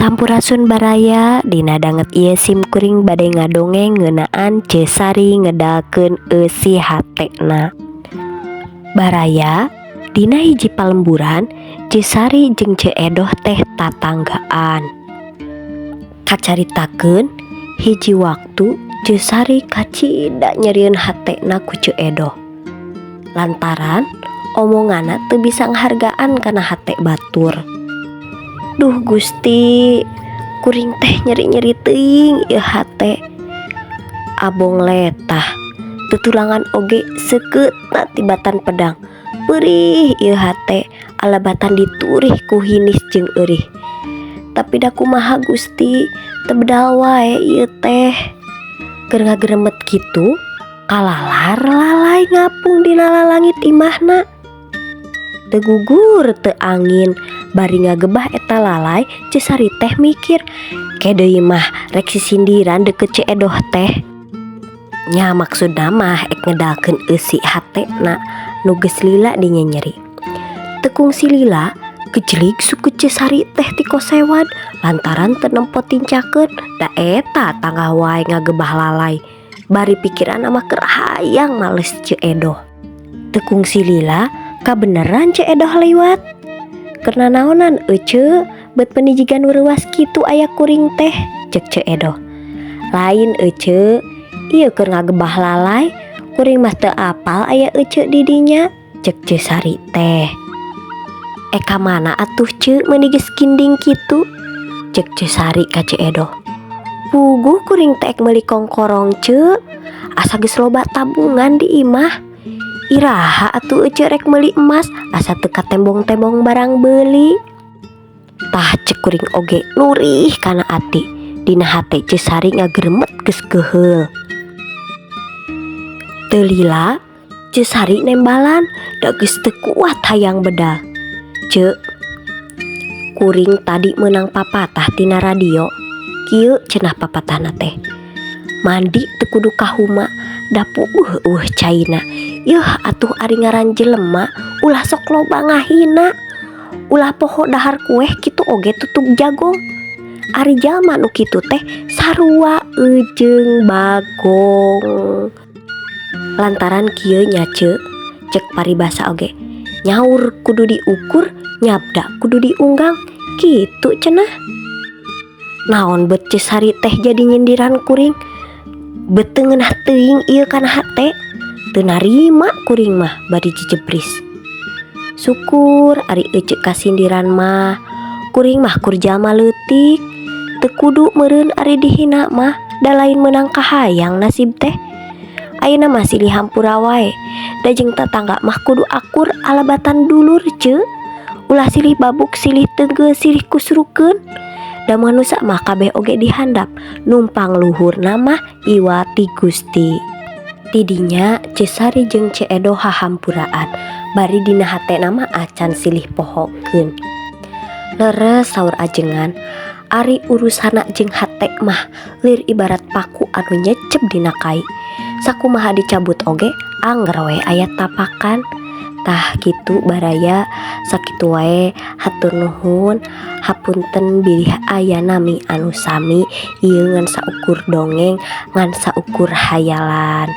Sampurasun baraya, dina danget ieu sim kuring bade ngadongeng ngeunaan Ceu Sari ngedalkeun eusi hatena. Baraya, dina hiji palemburan Ceu Sari jeung Ceu Edoh teh tatanggaan. Kacaritakeun hiji waktu Ceu Sari kacida nyerieun hatena ku Ceu Edoh. Lantaran omonganna teu bisa ngahargaan kana hate batur. Duh Gusti, kuring teh nyeri-nyeri teuing ieu hate. Abong letah, tutulangan oge seukeutna tibatan pedang. Peurih ieu hate, alabatan diturih ku hinis jeung eurih. Tapi da kumaha Gusti, teu bedal wae ieu teh. Keur ngageremet kitu, kalalar lalay ngapung dina lalangit imahna. Teu gugur teu angin, bari ngagebah eta lalay Ceu Sari teh mikir, ke deui mah rek sisindiran deukeut Ceu Edoh teh. Nya maksudna mah ek ngedalkeun eusi hatena nu geus lila dinyenyeri. Teu kungsi lila, gejlig suku Ceu Sari teh tikosewan lantaran teu nempo tincakeun da eta tangah wae ngagebah lalay. Bari pikiranna mah keur hayang males Ceu Edoh. Teu kungsi lila, kabeneran Ceu Edoh liwat. Keur nanaonan ece bet meuni jiga nu reuas kitu aya kuring teh, cek Ceu Edoh. Lain ece, ieu keur ngagebah lalay, kuring mah teu apal aya ece di dinya, cek Ceu Sari teh. Eh ka mana atuh Ceu meuni geus kinding kitu? Cek Ceu Sari ka Ceu Edoh. Puguh kuring teh ek meuli kongkorong Ceu, asa geus loba tabungan di imah. Iraha atuh ece rek meuli emas asa teu katembong-tembong barang beuli. Tah cek kuring oge nurih kana ati. Dina hate Ceu Sari ngageremet geus keuheul. Teu lila Ceu Sari nembalan da geus teu kuat hayang bedal. Ceu, kuring tadi meunang papatah tina radio. Kieu cenah papatahna teh. Mandi teu kudu ka huma, da puguh eueuh caina. Yeuh atuh ari ngaran jelema ulah sok loba ngahina. Ulah poho dahar kueh kitu oge tutug jagong. Ari jalma nu kitu teh sarua jeung bagong. Lantaran kieu nya Ceu, cek paribasa oge. Nyaur kudu diukur, nyabda kudu diunggang, kitu cenah. Naon bet Ceu Sari teh jadi nyindiran kuring. Bet teu ngeunah teuing ieu kana hate. Teu narima kuring mah bari jejebris. Syukur ari ece kasindiran mah, kuring mah kur jalma leutik. Teu kudu meureun ari dihina mah, da lain meunang kahayang nasib teh. Ayeuna mah silih hampura wae, da jeung tatangga mah kudu akur alabatan dulur Ceu. Ulah silih babuk silih teunggeul silih kusrukeun. Da manusa mah kabeh oge dihandap, numpang luhurna mah iwati Gusti. Tidinya Ceu Sari jeung Ceu Edoh hahampuraan, bari dina hatena mah acan silih pohokeun. Leres saur ajengan, ari urusanna jeung hate mah lir ibarat paku anu nyecep dina kai. Sakumaha dicabut oge angger we aya tapakan. Tah kitu baraya, sakitu wae hatur nuhun, hapunten bilih aya nami anu sami ieu ngan saukur dongeng ngan saukur hayalan.